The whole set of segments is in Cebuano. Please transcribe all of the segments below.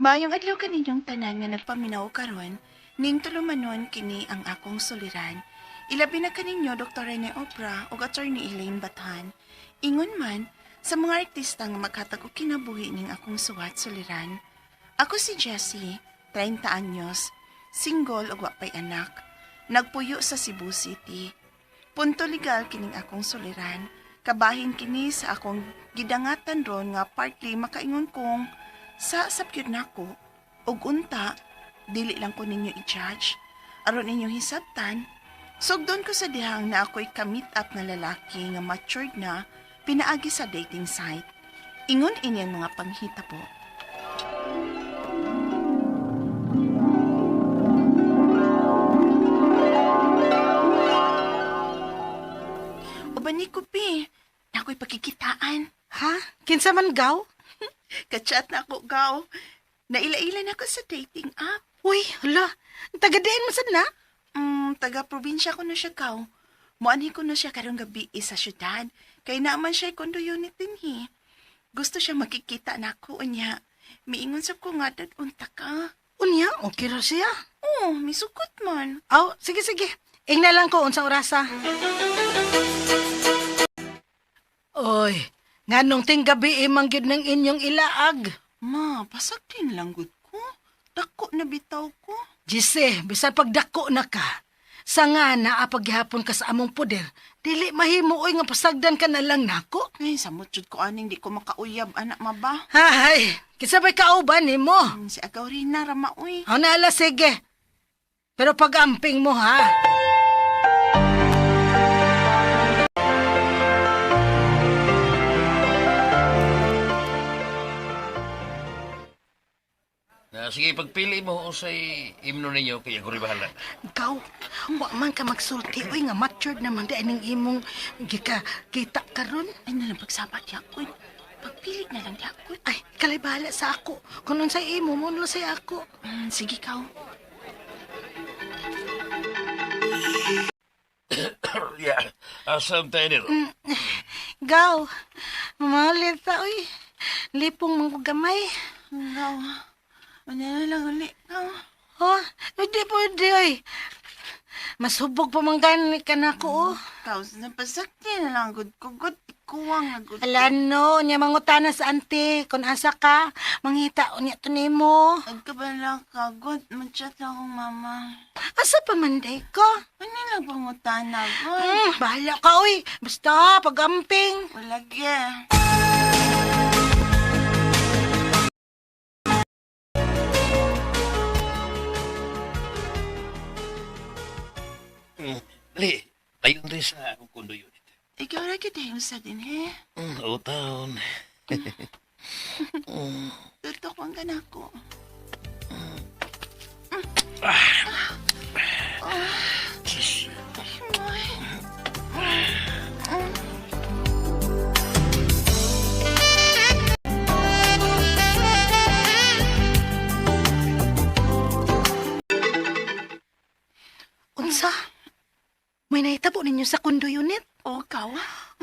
Maayong adlaw kaninyong tanan nga nagpaminaw karon, ning tulumanon kini ang akong suliran. Ilabi na kaninyo Dr. Rene Obra ug Attorney Elaine Bathan. Ingon man sa mga artista nga maghatag og kinabuhi ning akong suwat suliran. Ako si Jessie, 30 anyos, single ug wa pay anak. Nagpuyo sa Cebu City. Punto legal kining akong suliran. Kabahin kini sa akong gidangatan ron nga partly makaingon kong sa sapyod nako ug unta dili lang ko ninyo i-judge aron ninyo hisabtan. Sugdon ko sa dihang na ako'y ka-meet up nga lalaki nga matured na pinaagi sa dating site. Ingon ini ang mga panghitabo. Uban ni Kupi, na ako'y pakikitaan. Ha? Kinsa man gaw? Kachat na ako, gaw. Naila-ila na ako sa dating app. Uy, hala. Taga-diin mo sad na? Taga-probinsya ko na siya, gaw. Muanhi ko na siya karong gabi sa syudad. Kay naaman siya kondo unit dinhi. Gusto siya makikita na ako, unya. Miingon sa ko nga dad unta ka. Unya, okay ra siya. Oh, misukot man. Aw, sige sige. Ingna lang ko unsa orasa. Oy, nganong ting gabi imang gyud ng inyong ilaag. Ma, pasag din lang gud ko. Dako na bitaw ko. Jise, bisan pagdako na ka. Sa nga naa paghapon ka sa among poder, dili mahimo oy nga pasagdan ka na lang nako. Ay, samot jud ko aning di ko makauyab anak ma ba. Hay, kinsa bay kauban nimo? Si Agaw Rina rama uy. Aw na ala, sige. Pero pag-amping mo ha. Na, sige, pagpili mo unsay imno ninyo kay ako rin bahala. Ikaw, wa man ka magsulti oy nga matured naman di aning imong gika kita karon. Ay nalang pagsabat yakon. Pagpili na lang yakon. Ay, kalay bahala sa ako. Kung unsay imo mo na sa ako. Sige kaw. Yeah, asam tayo nito. Gaw, mamalit ta oy. Lipong man ko gamay. Gaw. Ano na lang uli. Gaw. Oh, hindi pwede oy. Mas hubog pa man gani ka na ko oh. Gaw, napasakti na lang gud ko. Gud, ikuwang na gud. Ala no, nya mangutana sa ante kung asa ka, mangita unya to nimo. Agkabala ka, gud. Mag-chat na akong mama. Asa pa man day ko? Ano lang pangutana, gud? Bahala ka oy. Basta pag-amping. Wala ge. Dali, tayo rin sa akong condo unit. Ikaw ra kita yung sa din, he? O taon. Tutok ang ganak ko. Sus. Unsa? May nahitabo ninyo sa condo unit? O, kaw?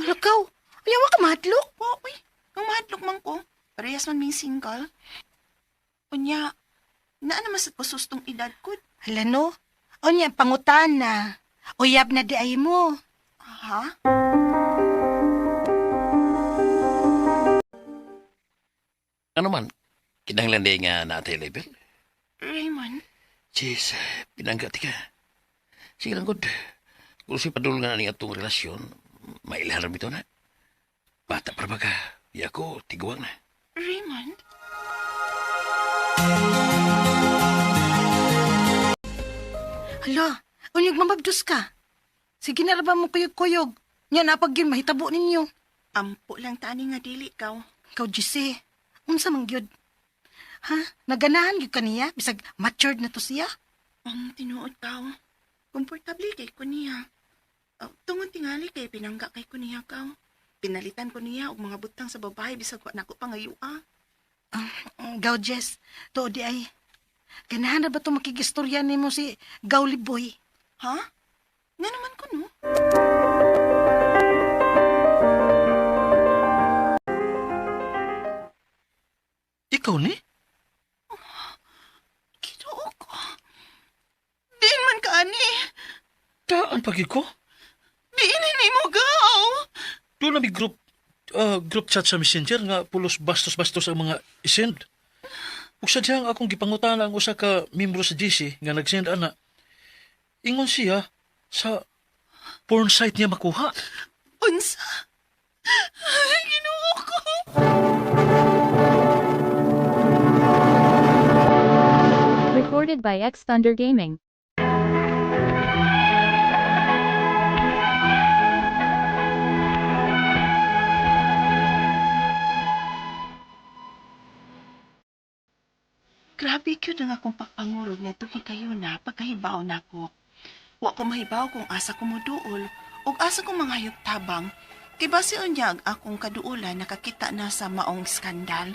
Ala kaw, ayaw ka mahadlok. Wa, uy. Ang mahadlok man ko. Parehas man ming single. Unya, naa naman sa kusustong edad ko. Hala no, unya pangutana. Uyab na di ay mo. Ha? Ano man, kinahanglan di nga natay label. Raymond? Jeez, pinangga ti ka. Sige lang, good. Kung si padul nga ning atong relasyon, mailhan ra na. Bata pa ba ka? Di ako, tiguang na. Raymond? Hala, unyag mamabdos ka. Sige na ra ba mo kuyog-kuyog. Nya napag yun, mahitabo ninyo. Ampo lang tani nga dili kaw. Ikaw, Jose, unsa man gyud? Ha? Naganahan gyud kaniya bisag matured na to siya. Ang tinuod kaw. Komportable kay ko niya. Tungod tingali kay pinangga kay ko niya kaw. Pinalitan ko niya og mga butang sa babae bisag wa nako pangayua. Gaw, Jess, to di ay. Ganahan na ba to makigistorya nimo si Gaw Liboy? Ha? Nga naman ko no. Ikaw ni? Taan pagid ko. Diin ni mo gaw. Doon na may group group chat sa Messenger nga pulos bastos-bastos ang mga isend. Ug sa diyang akong gipangutana ang usa ka membro sa GC nga nagsend ana. Ingon siya sa porn site niya makuha. Unsa? Ay, Ginoo ko. Recorded by X Thunder Gaming. Grabe gyud ang akong pagpangurog nito kay kayo na pagkahibaw nako. Wa ko mahibaw kung asa ko moduol ug asa ko mangayog tabang kay base unyag akong kaduolan nakakita na sa maong skandal.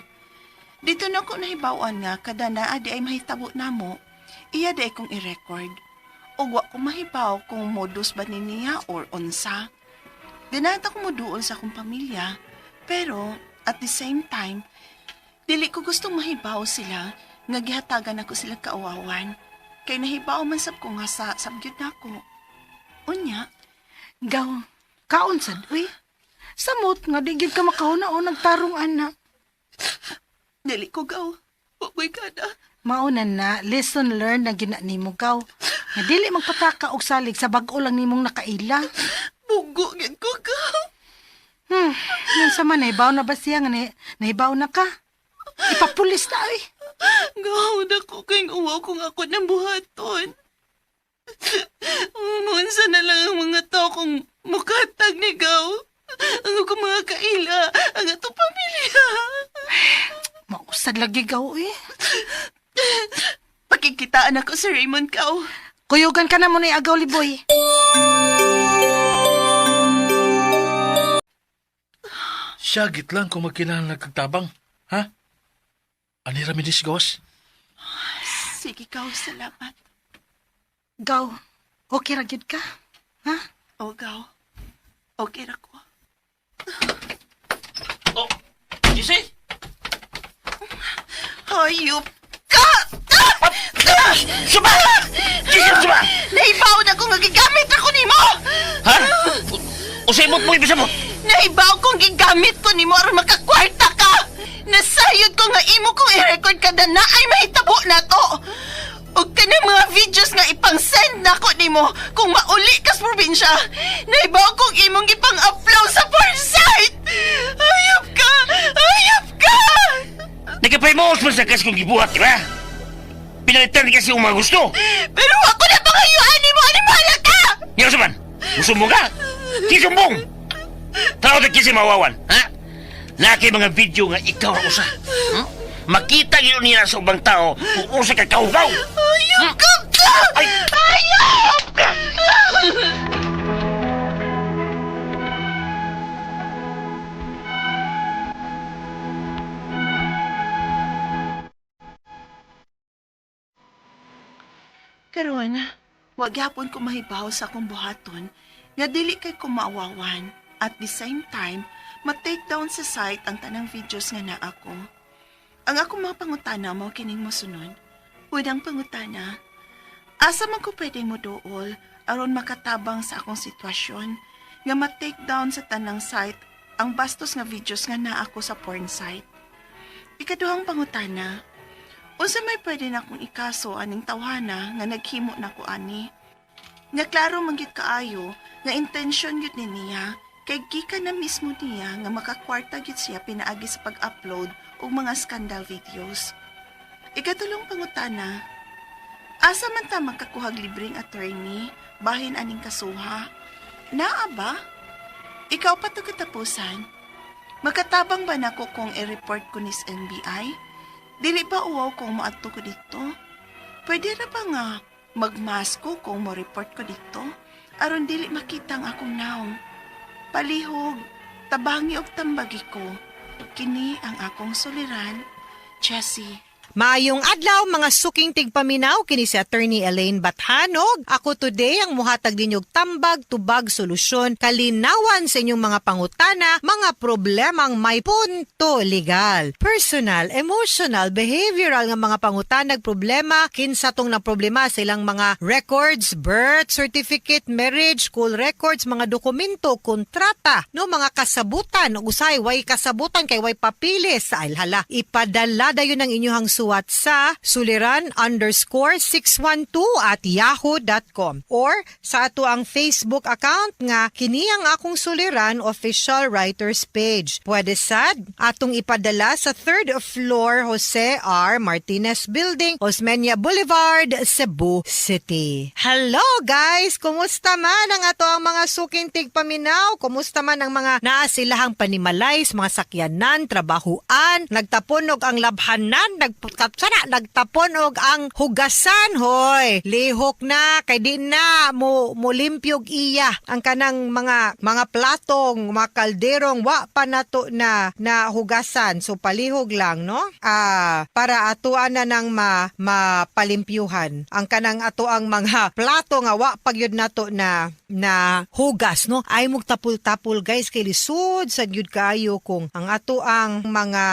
Dito na ko nahibaw-an nga kada naa di ay mahitabo namo, iya di ay kong i-record. Ug wa ko mahibaw kung modus ba ni niya or unsa. Ganahan ko moduol sa akong pamilya, pero at the same time, dili ko gustong mahibaw sila nga gihatagan ako sila kaawawan. Kay nahibaw man sab ko nga sa sabgyod nako. Unya, Gaw, kaon sad uy. Samot nga di gyud ka makahuna o nagtarong ana. dili ko gaw. Wa ko'y kada. Mauna na, lesson learned na gina nimo gaw. Nga dili magpataka og salig sa bag-o lang nimong nakaila. Bugo gyud ko gaw. Yun sa man, nahibaw na ba siya nga nahibaw na ka? Ipapulis na uy. Gaw dako kay uwaw kung ako nang buhaton. Munsa na lang ang mga tao kung mukatag ni Gaw. Ang akong mga kaila, ang atong pamilya. Mausad lagi gaw uy. Pakikitaan ako si Raymond Gaw. Kuyugan ka na mo na agaw liboy. Syagit lang kung magkinahanglan kag tabang, ha? Ani ra mi dis gawas? Sige, Gaw, salamat. Gaw, okay ra gyud ka? Ha? O, Gaw. Okay ra ko. Oh, GC! Hayop ka! Ah! Ah! Suba! GC, suba! Nahibaw na kung gigamit ako nimo! Ha? Usay mo ibisa mo! Nahibaw kong gigamit ko nimo aron makakwarta ka! Nasayod ko nga imo kong i-record kada na ay mahitabo na to! Ug kanang mga videos nga ipang-send nako nimo kung mauli kas probinsya. Nahibaw kong imong ipang-upload sa porn site! Hayop ka! Hayop ka! Nagkapaymos man sa kas kong gibuhat, di ba? Pinalitan kasi yung mga gusto. Pero ako na pangayuan nimo animala ka! Nga sa man, musumbong ka? Kisumbong! Tanaw ta kasi mawawan, ha? Naki mga video nga ikaw ang usa. Makita yun niya sa ubang tao kung usa ka kaugaw. Hayop ka! Ay! Hayop! Karon, wag gyapon ko mahibaw sa akong buhaton nga dili kay ko maawawan. At the same time, ma-take down sa site ang tanang videos nga naa ko. Ang akong mga pangutana mao kining mosunod. Unang pangutana, asa man ko pwede mo dool aron makatabang sa akong sitwasyon nga ma-take down sa tanang site ang bastos nga videos nga naa ko sa porn site. Ikaduhang pangutana, unsa may pwede na akong ikaso aning tawhana nga naghimo na ko ani? Nga klaro man gyud kaayo nga intensyon gyud ni niya kay gikan na mismo niya nga makakwarta gyud siya pinaagi sa pag-upload og mga scandal videos. Ikatulong pangutana, asa man ta makakuhag libreng attorney bahin aning kasuha? Naa ba? Ikaw pa to katapusan. Makatabang ba nako kung i-report ko nis NBI? Dili ba uwaw kung moadto ko dito? Pwede ra ba nga magmasko kung mo-report ko dito? Aron dili makita ang akong naong. Palihog, tabangi og tambagi ko. Kini ang akong suliran, Jessie. Maayong adlaw, mga suking tigpaminaw, kini si Attorney Elaine Bathanog. Ako today ang muhatag ninyog tambag, tubag, solusyon, kalinawan sa inyong mga pangutana, mga problemang may punto legal, personal, emotional, behavioral nga mga pangutanag problema, kinsa tong na problema sa ilang mga records, birth certificate, marriage, school records, mga dokumento, kontrata, no, mga kasabutan, ug usay way kasabutan kay way papilis, ay hala, ipadala dayon ang inyong suwat sa suliran_612@yahoo.com or sa ato ang Facebook account nga kini ang akong suliran official writers page. Pwede sad atong ipadala sa third floor, Jose R. Martinez Building, Osmeña Boulevard, Cebu City. Hello guys! Kumusta man ang ato ang mga suking tigpaminaw? Kumusta man ang mga naa silahang panimalay, sa mga sakyanan, trabahuan, nagtapon og ang labhanan, nagkapsana, nagtapon og ang hugasan, hoy. Lihok na kay di na mo molimpyog iya ang kanang mga platong, mga kalderong wa pa nato na na hugasan. So palihog lang, no? Para atuan na nang mapalimpyuhan ang kanang ato ang mga plato nga wa pagyud nato na na hugas, no? Ay mugtapul-tapul guys, kay lisod sad gyud kaayo kung ang ato ang mga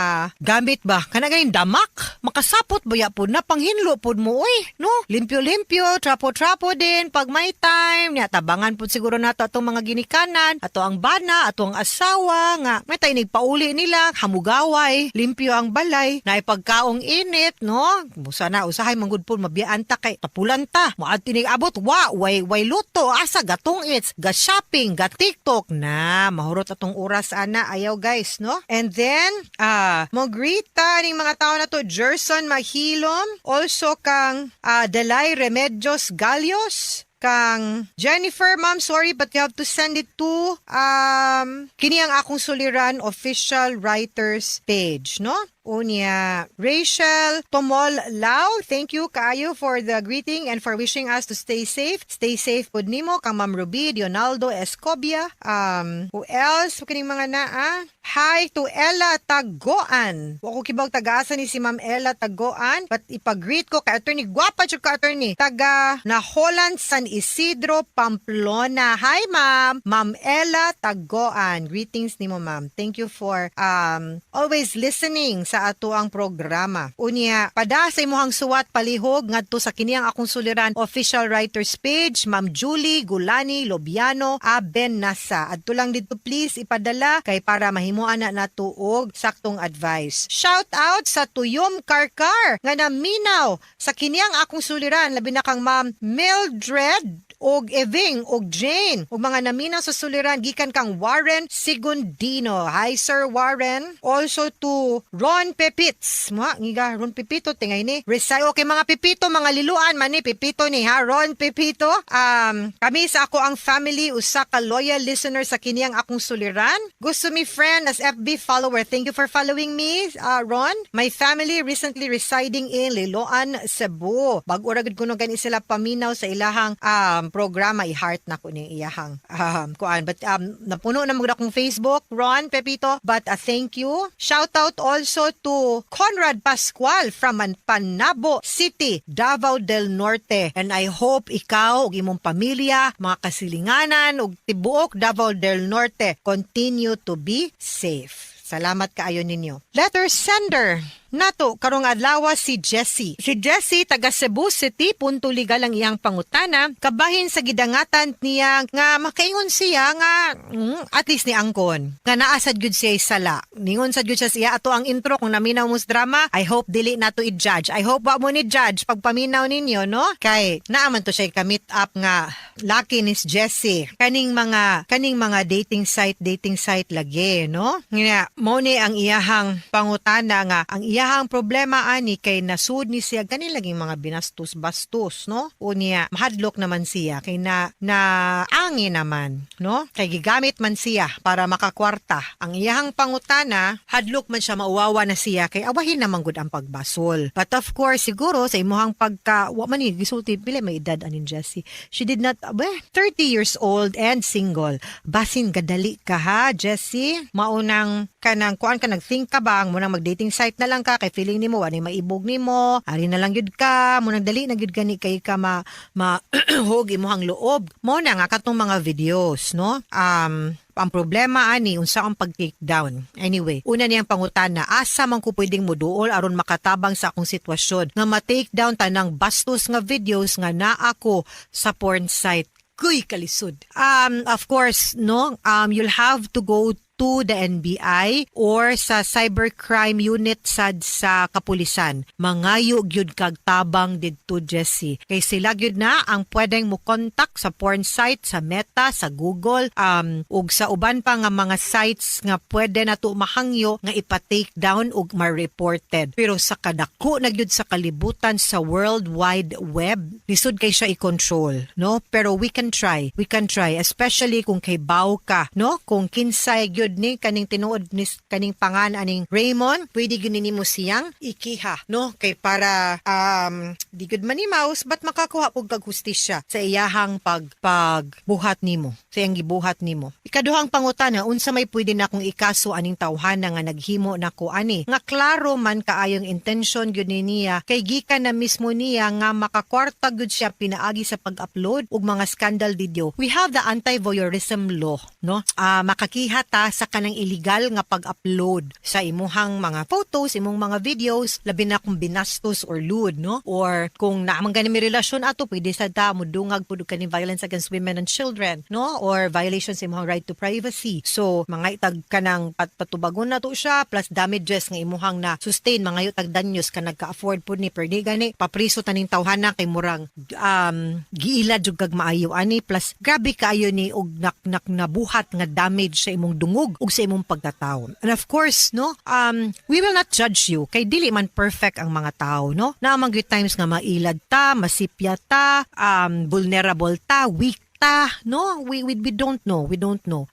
gamit ba, kana ganing damak, makasapot ba ya pud na, panghinlo pud mo oy, no? Limpyo-limpyo, trapo-trapo din pag may time nya, tabangan pud siguro nato atong mga ginikanan, ato ang bana, ato ang asawa nga may tay pauli nila hamugaway, limpyo ang balay, naay pagkaong init, no? Sana usahay manggud pud mabiyaan ta kay tapulan ta moadto nig abot, wa way luto, asa gatong its ga shopping, ga TikTok na, mahurot atong oras ana. Ayaw guys, no? And then mo greet ta ning mga tao na to: Gerson Mahilom, also kang Dalay Remedios Galios, kang Jennifer, ma'am, sorry, but you have to send it to kini ang akong suliran official writers page, no? Unya, Rachel Tomol Lau, thank you kaayo for the greeting and for wishing us to stay safe. Stay safe pud nimo. Kang Ma'am Ruby Leonaldo Escobia. Who else? Kining mga naa. Hi to Ella Tagoan. Wa ko kibaw taga-asa ni si Ma'am Ella Tagoan, but ipag-greet ko kay attorney, gwapa jud ka attorney. Taga na Holland, San Isidro, Pamplona. Hi ma'am, Ma'am Ella Tagoan. Greetings nimo, ma'am. Thank you for always listening sa ato ang programa. Unya, pada sa imuhang suwat palihog ngadto sa kini ang akong suliran official writers page, Ma'am Julie Gulani Lobiano Abenasa. Adto lang dito please ipadala kay para mahimuan na nato og saktong advice. Shout out sa Tuyom Karkar nga naminaw sa kini ang akong suliran, labi na kang Ma'am Mildred og Eving og Jane ug mga naminaw sa suliran gikan kang Warren Sigundino. Hi Sir Warren. Also to Ron Pepits. Mo ngiga Ron Pepito tingay ni. Resay okay mga Pepito, mga liluan man ni Pepito ni ha, Ron Pepito. Kami sa ako ang family usa ka loyal listener sa kiniyang akong suliran. Gusto mi friend as FB follower. Thank you for following me, Ron. My family recently residing in Liloan, Cebu. Bag-o ra gud kuno gani sila paminaw sa ilahang programa, i-heart na ko ni iyahang kuan, but napuno na magud akong Facebook, Ron Pepito, but thank you. Shout out also to Conrad Pascual from Panabo City, Davao del Norte, and I hope ikaw ug imong pamilya, mga kasilinganan ug tibuok Davao del Norte continue to be safe. Salamat kaayo ninyo. Letter sender nato karong adlaw si Jessie. Si Jessie taga Cebu City, punto legal ang iyang pangutana kabahin sa gidangatan niya nga makaingon siya nga at least ni angkon nga naa sad gyud siya sala. Ningon sad gyud siya siya ato ang intro kung naminaw mo sa drama. I hope dili nato i-judge. I hope wa mo ni judge pagpaminaw ninyo, no? Kay naa man to siya ka-meet up nga laki ni Jessie. Kaning mga dating site lagi, no? Nga mo ni ang iyahang pangutana nga ang iyahang problema ani kay nasud ni siya gani laging mga binastos-bastos, no? Unya, mahadlok naman siya kay na na angi naman, no? Kay gigamit man siya para makakwarta. Ang iyahang pangutana, hadlok man siya mauwawa na siya kay awahin naman gud ang pagbasol. But of course, siguro sa imuhang pagka wa man ni gisulti pila may edad anin Jessie. She did not, well, 30 years old and single. Basin gadali ka ha, Jessie. Maunang kanang kuan ka, nag-think ka ba ang munang mag-dating site na lang ka. ka kay feeling nimo wa ni maibog nimo, ari na lang gyud ka, mo nang dali na gyud gani kay ka ma, ma hog imuhang loob. Mo na nga katong mga videos, no? Ang problema ani, unsa ang pag-take down? Anyway, una niyang pangutana, asa man ko pwedeng muduol aron makatabang sa akong sitwasyon nga ma-take down tanang bastos nga videos nga naa ko sa porn site? Kuy, kalisod. Of course, no, you'll have to go to the NBI or sa cybercrime unit sad sa kapulisan. Mangayo gyud kag tabang didto, Jesse. Kay sila gyud na ang pwedeng mo contact sa porn site, sa Meta, sa Google, ug sa uban pa nga mga sites nga pwede na to mahangyo nga ipa-take down ug ma-reported. Pero sa kadako na gyud sa kalibutan sa World Wide Web, lisod kay siya i-control, no? Pero we can try. We can try, especially kung kay baw ka, no? Kung kinsay gyud ni kaning tinuod ni kaning pangan aning Raymond, pwede gyud nimo siyang ikiha, no? Kay para di gyud man ni mouse but makakuha pug kag hustisya sa iyahang pagbuhat nimo, sa iyang gibuhat nimo. Ikaduhang pangutana, unsa may pwede na akong ikaso aning tawhana nga naghimo nako ani nga klaro man kaayong intention gyud ni niya kay gikan na mismo niya nga makakwarta gyud siya pinaagi sa pag-upload og mga scandal video? We have the anti-voyeurism law, no? Makakiha ta sa kanang illegal nga pag-upload sa imuhang mga photos, imong mga videos, labi na kung binastos or lewd, no? Or kung naa man gani may relasyon ato, pwede sa ta mudungag pud kani violence against women and children, no? Or violation sa imong right to privacy. So, mga itag kanang patubagon na to siya plus damages nga imuhang na sustain, mga tag danyos ka nagka-afford pud ni perdi gani papriso taning tawhana kay murang giila jud kag maayo ani, plus grabe kaayo ni og nak, nak nabuhat nga damage sa imong dungog ug sa imong pagkatao. And of course, no, we will not judge you kay dili man perfect ang mga tao, no? Naa man gyud times nga mailad ta, masipya ta, vulnerable ta, weak ta, no? We don't know, we don't know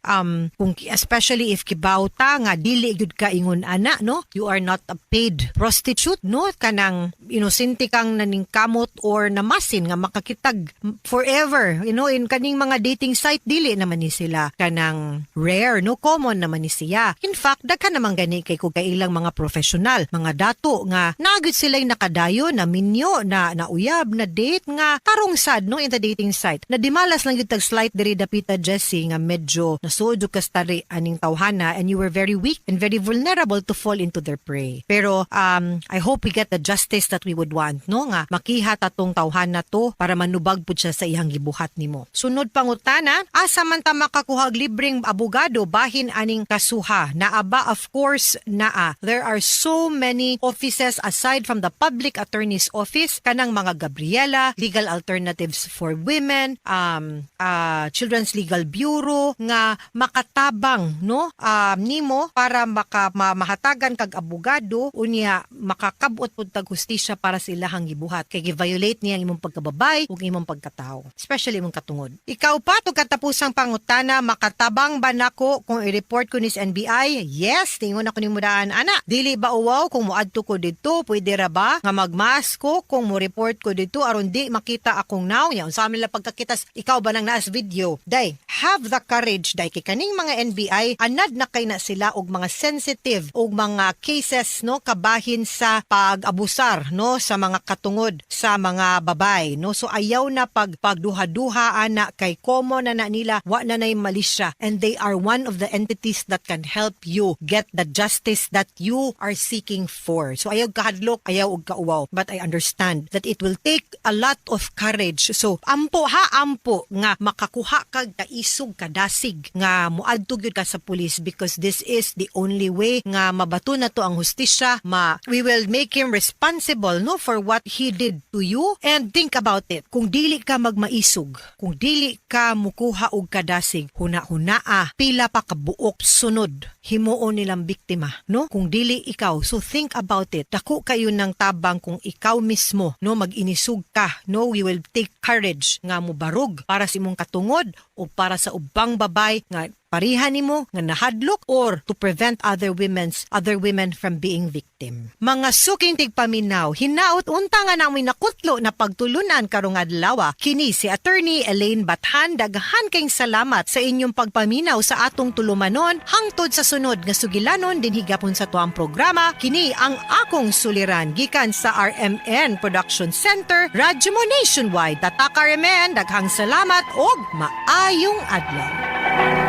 kung especially if kibaw ta nga dili gyud ka ingon ana, no? You are not a paid prostitute, no? Kanang inosente kang naningkamot or namasin nga makakitag forever in kaning mga dating site. Dili naman ni sila kanang rare, no? Common naman ni siya. In fact, daghan naman gani kay kung kailang mga professional, mga dato nga naa gyud sila nakadayo na minyo na nauyab na date nga tarong sad, no, in the dating site. Na dimalas lang gyud tag slight diri dapita, Jesse, nga medyo nasuod ka tari aning tawhana and you were very weak and very vulnerable to fall into their prey. Pero I hope we get the justice that we would want, no, nga makiha tatong tawhana to para manubag pud siya sa iyang gibuhat nimo. Sunod pangutana, asa man ta makakuha og libreng abogado bahin aning kasuha? Naa ba? Of course naa. There are so many offices aside from the public attorney's office, kanang mga Gabriela, Legal Alternatives for Women, Children's Legal Bureau nga makatabang, no, nimo para mahatagan kag abogado, unya makakabot pud tag hustisya para sa ilahang gibuhat kay gi-violate niya ang imong pagkababay ug imong pagkatao, especially imong katungod. Ikaw pa to katapusang pangutana, makatabang ba nako kung i-report ko ni sa NBI? Yes, tingon ako nimo daan ana. Dili ba uwaw kung moadto ko didto? Pwede ra ba nga magmask ko kung mo report ko didto aron di makita akong nawong ya? Unsa man nila pagkakitas ikaw ba nang naas video? Day, have the courage, day, kay kaning mga NBI anad na kay na sila og mga sensitive og mga cases, no, kabahin sa pag-abusar, no, sa mga katungod sa mga babay, no? So ayaw na pag pagduha-duha ana kay common na na nila, wa na nay malisya, and they are one of the entities that can help you get the justice that you are seeking for. So ayaw kahadlok, ayaw og kauwaw, but I understand that it will take a lot of courage. So ampo ha, ampo nga makakuha kag kaisog, kadasig nga muadto gyud ka sa police because this is the only way nga mabato na to ang hustisya, ma we will make him responsible, no, for what he did to you. And think about it, kung dili ka magmaisog, kung dili ka mukuha og kadasig, huna-hunaa pila pa kabuok sunod himuon nilang biktima, no, kung dili ikaw. So think about it. Dako kayo ng tabang kung ikaw mismo, no, mag-inisog ka, no? We will take courage nga mobarog para sa imong katungod o para sa ubang babay nga pariha nimo nga nahadlok or to prevent other women from being victim. Mga suking tigpaminaw, hinaot unta nga namoy nakutlo na pagtulunan karong adlaw. Kini si Attorney Elaine Bathan, daghan kayong salamat sa inyong pagpaminaw sa atong tulumanon hangtod sa sunod nga sugilanon dinhi gapon sa tuang programa. Kini ang akong suliran gikan sa RMN Production Center, Radyo Mo Nationwide. Tatak RMN, daghang salamat og maayong adlaw.